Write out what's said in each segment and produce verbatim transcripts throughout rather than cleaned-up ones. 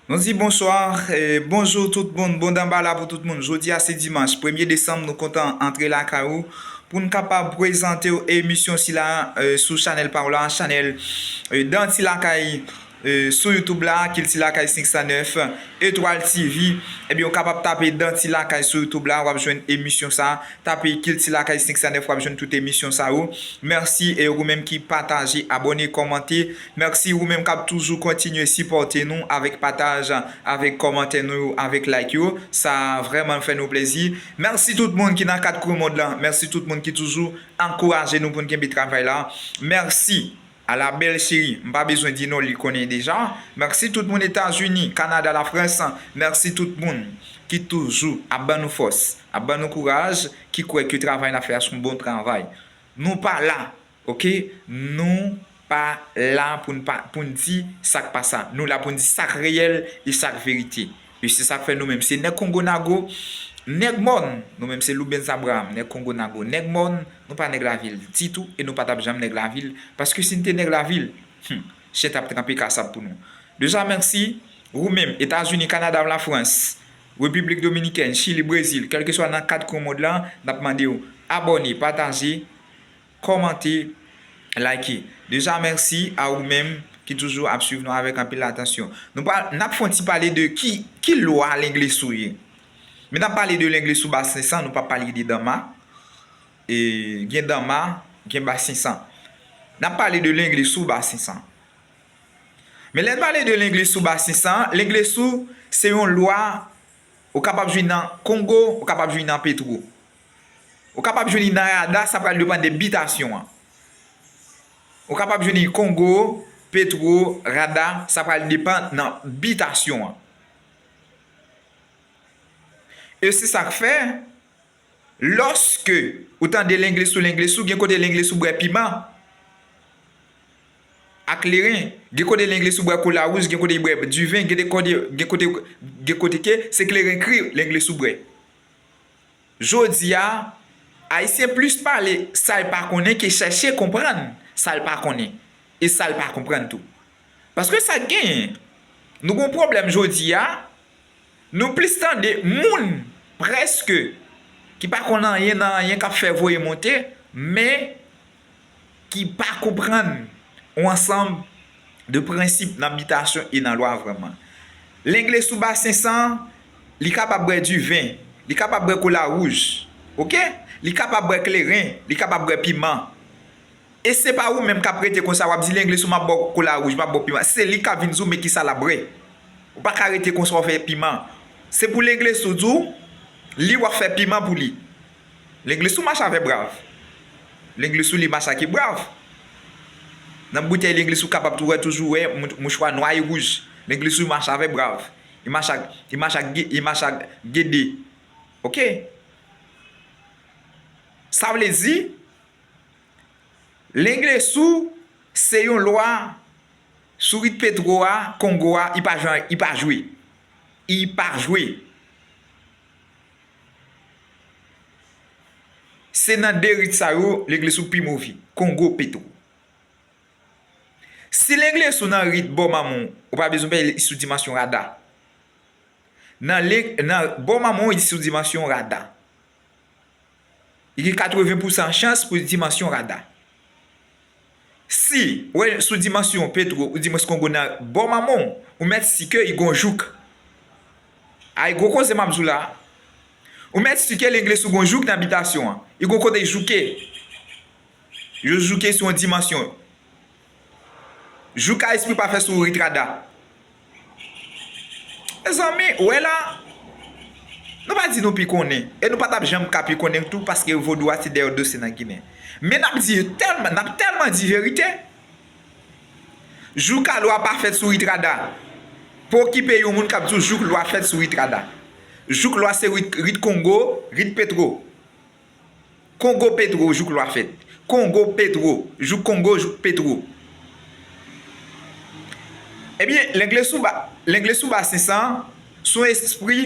Nou di bonswa, eh, bonjou tout moun, bon danbala pou tout moun. Jodi a se dimanch, premye desanm, nou kontan antre lakay ou pou n kapab prezante w emisyon sila, eh, sou chanèl pa w la, chanèl, eh, Danti Lakay, eh, sou YouTube la, Kilti Lakay senk san nèf, Etwal T V. Ebyen, ou kapab tape Danti Lakay sou YouTube la, w ap jwenn emisyon sa. Tape Kilti Lakay senk san nèf, w ap jwenn tout emisyon sa yo. Mèsi, e ou menm ki pataje, abòne, kòmante. Mèsi ou menm k ap toujou kontinye sipòte nou avèk pataj, avèk kòmantè nou yo, avèk like yo. Sa vrèman fè nou plezi. Mèsi tout moun ki nan kat kwen mond lan. Mèsi tout moun ki toujou ankouraje nou pou n kenbe travay la. Mèsi a la bèl cheri. M pa bezwen di non, li konnen deja. Mèsi tout moun Etazini, Kanada, Lafrans. Mèsi tout moun ki toujou ap ban nou fòs, ap ban nou kouraj, ki kwè ke travay n ap fè a se yon bon travay. Nou pa la, oke? Nou pa la pou n pa, pou n di sa k pa sa. Nou la pou n di sa k reyèl e sa k verite. E se sa k fè nou menm se nèg Kongo Nago, nèg mòn. Nou menm se Lubens Abraham, nèg Kongo Nago, nèg mòn. Nou pa nèg lavil ditou e nou pa t ap janm nèg lavil, paske si n te nèg lavil, hmm, chen t ap tranpe kasap pou nou. Deja mèsi, ou menm, Etazini, Kanada, Lafrans, Repiblik Dominikèn, Chili, Brezil, kèlkeswa nan kat kwen mond lan, n ap mande w abòne, pataje, kòmante, like. Deja mèsi a ou menm ki toujou ap swiv nou avèk anpil atansyon. Nou pa, n ap fè yon ti pale de ki, ki lwa Lenglesou ye. Men n ap pale de Lenglesou Basen San, nou p ap pale de Danma. E, gen Danma, gen Basen San. N ap pale de Lenglesou Basen San. Men lè n pale de Lenglesou Basen San, Lenglesou se yon lwa ou kapab jwenn nan Kongo, ou kapab jwenn nan Petwo. Ou kapab jwenn li nan Rada, sa pral depann de bitasyon an. Ou kapab jwenn li Kongo, Petwo, Rada, sa pral depann nan bitasyon an. E se sa k fè, lòske ou tande Lenglesou, Lenglesou, gen kote Lenglesou bwè piman ak kleren, gen kote Lenglesou bwè kola wouj, gen kote li bwè diven, gen de kote, gen kote, gen kote ke se kleren kri Lenglesou bwè. Jodi a, Ayisyen plis pale sa l pa konnen ke chèche konprann sa l pa konnen e sa l pa konprann tou. Paske sa k genyen, nou gon pwoblèm jodi a, nou plis tande moun prèske ki pa konn anyen nan anyen k ap fè voye monte, men ki pa konprann yon ansanm de prensip nan bitasyon e nan lwa vrèman. Lenglesou Basen San, li kapab bwè diven, li kapab bwè kola wouj, oke? Li kapab bwè kleren, li kapab bwè piman. E se pa ou menm k ap rete konsa, w ap di Lenglesou m ap ba w kola wouj, m ap ba w piman. Se li k ap vin di w men kisa l ap bwè. Ou pa ka rete konsa w fè piman. Se pou Lenglesou di w, li w ap fè piman pou li. Lenglesou mache avè brav. Lenglesou li mache ak brav. Nan boutèy Lenglesou kapab tou wè, toujou wè mou-, mouchwa nwa e wouj. Lenglesou mache avè brav. Li mache ak, li mache ak ge-, li mache ak gede. Oke? Sa vle di, Lenglesou se yon lwa sou rit Petwo a, Kongo a, li pa jwe, li pa jwe. Li pa jwe. Se nan de rit sa yo, Lenglesou pi move. Kongo, Petwo. Si Lenglesou nan rit bò Manman w, ou pa bezwen pè li sou dimansyon Rada. Nan le-, nan bò Manman w, li sou dimansyon Rada. Li gen katreven pousan chans pou dimansyon Rada. Si w wè sou dimansyon Petwo, oudimwens Kongo nan bò Manman w, ou mèt si ke li gon jouk. Ay gwo koze m ap di w la. Ou mèt si ke Lenglesou gon jouk nan bitasyon an. Li gon kote jouke. Yo jouke sou yon dimansyon. Jouk a espri pa fè sou rit Rada. Mezanmi, ou wè la, nou pa di nou pi konnen, e nou pa t ap janm ka pi konnen tou, paske vodou a se dèyè dosye nan Ginen. Men n ap di tèlman, n ap tèlman di verite. Jouk a lwa pa fèt sou rit Rada. Pa okipe yon moun k ap di w jouk lwa fèt sou rit Rada. Jouk lwa se rit, rit Kongo, rit Petwo. Kongo Petwo, jouk lwa fèt. Kongo Petwo, jouk Kongo, jouk Petwo. Ebyen, Lenglesou ba, Lenglesou Basen San, se yon espri,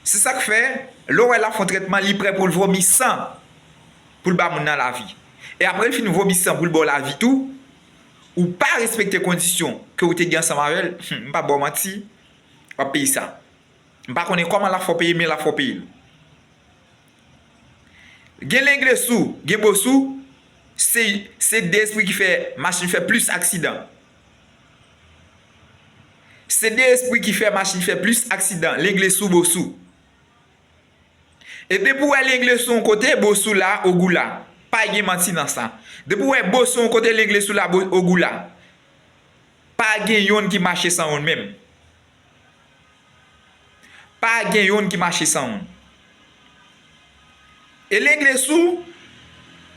se sa k fè, lè w wè l ap fè yon trètman, li prè pou l vomi san, pou l ba moun nan lavi. E apre l fin vomi san pou l ba w lavi tou, ou pa respekte kondisyon ke w te gen ansanm avè l, m pa ba w manti, P ap peye sa. M pa konnen kòman l ap fè w peye, men l ap fè w peye l. Gen lenglesou, gen bosou, se, se de espri ki fè machin fè plis aksidan. Se de espri ki fè machin fè plis aksidan, lenglesou, bosou. E depi w wè lenglesou yon kote, bosou la, ogou la. Pa gen manti nan sa. Depi w wè bosou yon kote, lenglesou la, bo-, ogou la. Pa gen yonn ki mache san yonn menm. Pa gen yonn ki mache san yonn. E lenglesou,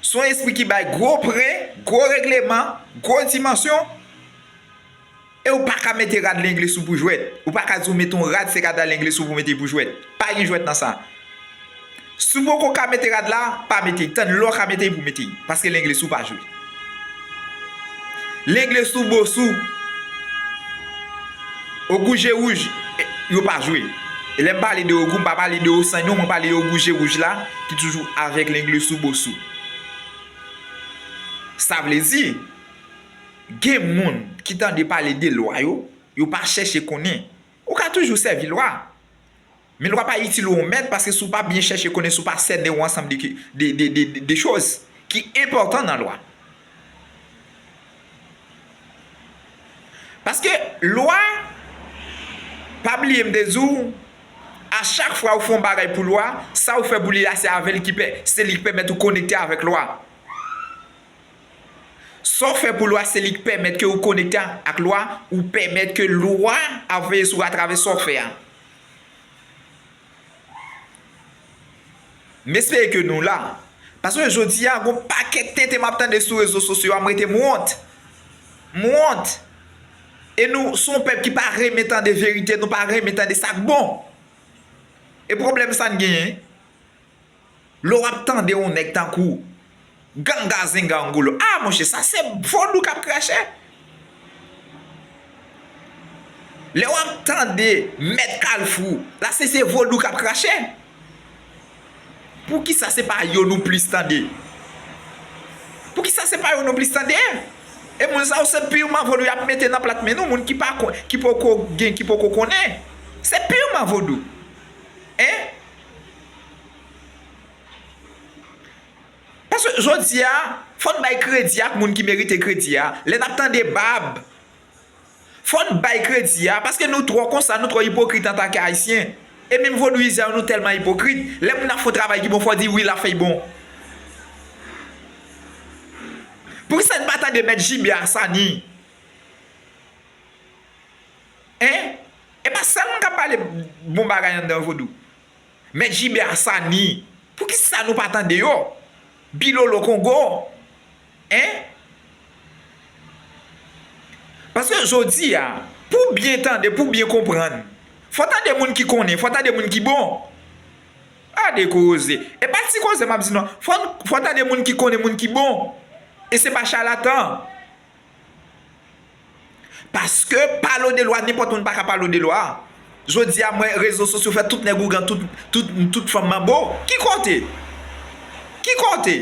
se yon espri ki bay gwo pre, gwo regleman, gwo dimansyon. E ou pa ka mete rad lenglesou pou jwèt. Ou pa ka di w mete yon rad, se rad a lenglesou pou mete pou jwèt. Pa gen jwèt nan sa. Si w poko ka mete rad la, pa mete. Tann lè w ka mete pou mete. Paske lenglesou pa jwe. Lenglesou, bosou, ogou je wouj, yo pa jwe. E lè m pale de ogou, m pa pale de osann non, mwen pale de ogou je wouj la, ki toujou avèk lenglesou, bosou. Sa vle di, gen moun ki tande pale de lwa yo, yo pa chèche konnen. Ou ka toujou sèvi lwa. Men lwa pa itil ou yon mèd, paske si w pa byen chèche konnen, si w pa sènen yon ansanm de, de, de, de, de, de choz ki enpòtan nan lwa. Paske lwa, pa bliye m te di w, a chak fwa ou fè yon bagay pou lwa, sa ou fè pou li a, se avè l ki pè, se li ki pèmèt ou konekte avèk lwa. Sa w fè pou lwa, se li k pèmèt ke ou konekte ak lwa, ou pèmèt ke lwa ap veye sou ou atravè sa w fè a. M espere ke nou la. Paske jodi a, gon pakèt tenten m ap tande sou rezo sosyo a, m rete m wont. M wont. E nou, se yon pèp ki pa renmen tande verite, nou pa renmen tande sa k bon. E pwoblèm sa n genyen. Lè w ap tande yon nèg tankou Ganga Zenga Angolo, a monchè, sa se vodou k ap krache. Lè w ap tande Mèt Kalfou, la se, se vodou k ap krache. Poukisa se pa yo nou plis tande? Poukisa se pa yo nou plis tande? E moun sa yo se pirman vodou y ap mete nan plat men nou, moun ki pa kon, ki poko gen, ki poko konnen. Se pirman vodou. Hein? Paske jodi a, fò n bay kredi ak moun ki merite kredi a. Lè n ap tande bab, fò n bay kredi a, paske nou twò konsa, nou twò ipokrit antanke Ayisyen. E menm vodouyizan yo, nou tèlman ipokrit, lè moun ap fè yon travay ki bon, fò w di wi, l ap fè l bon. Poukisa n pa tande Mèt Jibe Asani? Hein? E pa sèl moun k ap pale bon bagay anndan vodou. Mèt Jibe Asani, poukisa nou pa tande yo? Bilolo Kongo, hein? Paske jodi a, pou w byen tande, pou w byen konprann, fò w tande moun ki konnen, fò w tande moun ki bon. Gade koze. E pa ti koze m ap di non. Fò, fò w tande moun ki konnen, moun ki bon. E se pa chalatan. Paske pale w de lwa, nenpòt moun pa ka pale w de lwa. Jodi a, m wè rezo sosyo fè tout nèg ougan, tout, tout, tout fanm manbo. Ki kote? Ki kote?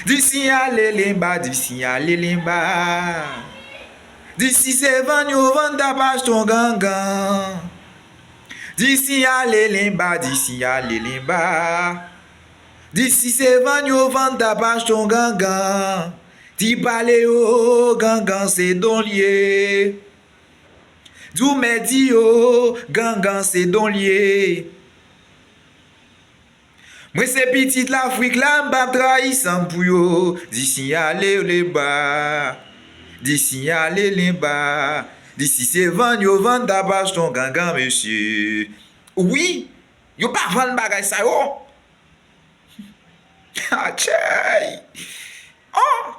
Di sinyale lenba, di sinyale lenba. Di si se vann yo vann, t ap achte yon gangan. Di sinyale lenba, di sinyale lenba. Di si se vann yo vann, t ap achte yon gangan. Di pale yo, gangan se don l ye. Di w mèdi yo, gangan se don l ye. Mwen se pitit Lafrik la, m p ap trayi san m pou yo. Di sinyale lenba. Di sinyale lenba. Di si se vann yo vann, t ap achte yon gangan, mesye. Wi, yo pa vann bagay sa yo. Atchèy! Oh!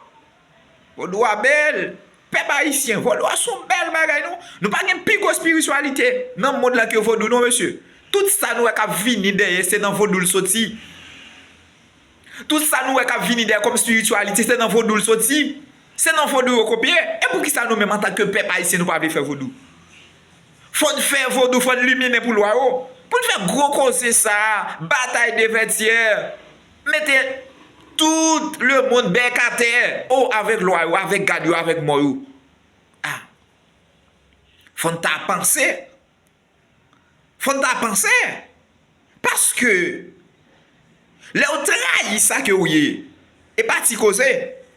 Vodou a bèl. Pèp ayisyen, vodou a se yon bèl bagay, non? Nou pa gen pi gwo espirityalite nan mond lan ke vodou, non, mesye. Tout sa nou wè k ap vini dèyè, se nan vodou l soti. Tout sa nou wè k ap vini dèyè kòm espirityalite, se nan vodou l soti. Se nan vodou yo kopye. E poukisa nou menm, antanke pèp ayisyen, nou pa vle fè vodou? Fò n fè vodou, fò n liminen pou lwa yo. Pou n fè gwo koze sa a, batay de Vètyè, mete tout lemonn bèk atè, o, avèk lwa yo, avèk gad yo, avèk mò yo. A. Fò n ta panse. Fò n ta panse. Paske lè w trayi sa ke w ye, e pa ti koze.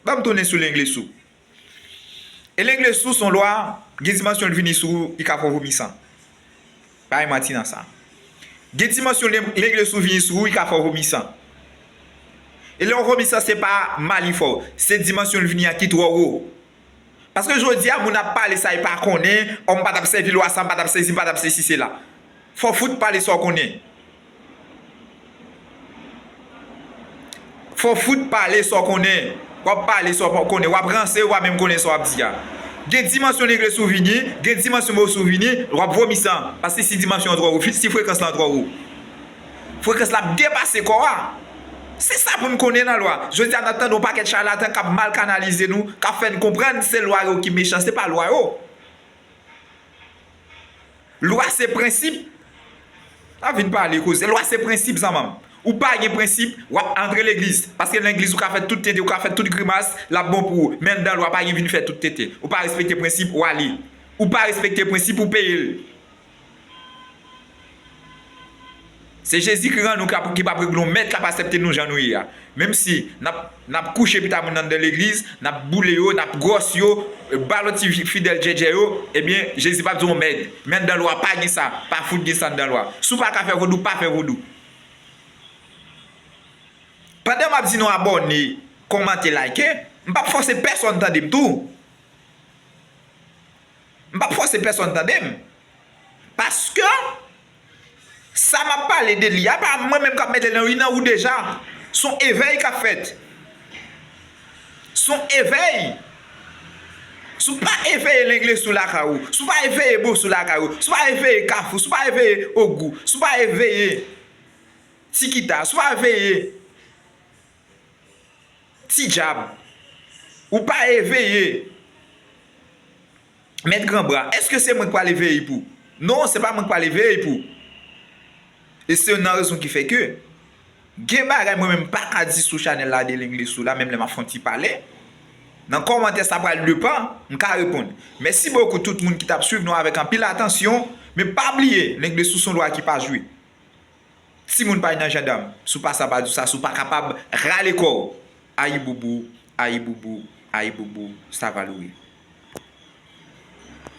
Ban m tounen sou lenglesou. E lenglesou se yon lwa, gen dimansyon l vini sou ou, li ka fè w vomi san. Pa gen manti nan sa. Gen dimansyon len- lenglesou vini sou ou, li ka fè w vomi san. E lè w vomi san, se pa mal li fè w, se dimansyon l vini an ki twò wo. Paske jodi a, moun ap pale sa li pa konnen, ò, m pa t ap sèvi lwa sa, m pa t ap sèvi, m pa t ap sèvi sela. Fò w fout pale sa w konnen. Fò w fout pale sa w konnen. W ap pale sa w pa konnen. W ap ranse, w pa menm konnen sa w ap di a. Gen dimansyon lenglesou vini, gen dimansyon mosou vini, w ap vomi san. Paske si dimansyon an twò wo, si frekans lan twò wo. Frekans la ap depase kò a. Se sa pou n konnen nan lwa. Jodi a, n ap tande yon pakèt chalatan k ap mal kanalize nou, k ap fè n konprann se lwa yo ki mechan, se pa lwa yo. Lwa se prensip. N ap vin pale koze. Lwa se prensip, zanmanm. Ou pa gen prensip, w ap antre legliz. Paske nan legliz, ou ka fè tout tenten, ou ka fè tout grimas, l ap bon pou ou. Men anndan lwa, pa gen vin fè tout tenten. Ou pa respekte prensip, ou ale. Ou pa respekte prensip, ou peye l. Se Jezikri an nou k ap, ki p ap regle yon mèt k ap aksepte nou jan nou ye a. Menm si n ap, n ap kouche pita moun anndan legliz, n ap boule yo, n ap gwòs yo, ba lòt ti fi- fidèl djèdjè yo, ebyen, Jezi p ap di yon mèd. Men anndan lwa pa gen sa, pa fout gen sa anndan lwa. Si w pa ka fè vodou, pa fè vodou. Pandan m ap di nou abòne, kòmante, like, m p ap fòse pèsonn tande m tou. M p ap fòse pèsonn tande m. Paske sa m ap pale de li a, pa mwen menm k ap mete l nan, li nan ou deja. Se yon evèy k ap fèt. Se yon evèy. Si w pa eveye lenglesou lakay ou, si w pa eveye bosou lakay ou, si w pa eveye kafou, si w pa eveye ogou, si w pa eveye tikita, si w pa eveye ti dyab, ou pa eveye mèt gran bra, èske se mwen k pral eveye pou? Non, se pa mwen k pral eveye pou. E se youn nan rezon ki fè ke gen bagay mwen menm m pa ka di sou chanèl la de lenglesou la, menm lè m ap fè yon ti pale. Nan kòmantè sa pral depan, m ka reponn. Mèsi bokou tout moun ki t ap swiv nou avèk anpil atansyon, men pa bliye, lenglesou se yon lwa ki pa jwe. Timoun pa nan jandam. Si w pa sa pa di w sa, si w pa kapab, rale kò w. Ayiboubou, ayiboubou, ayiboubou, sa va loure.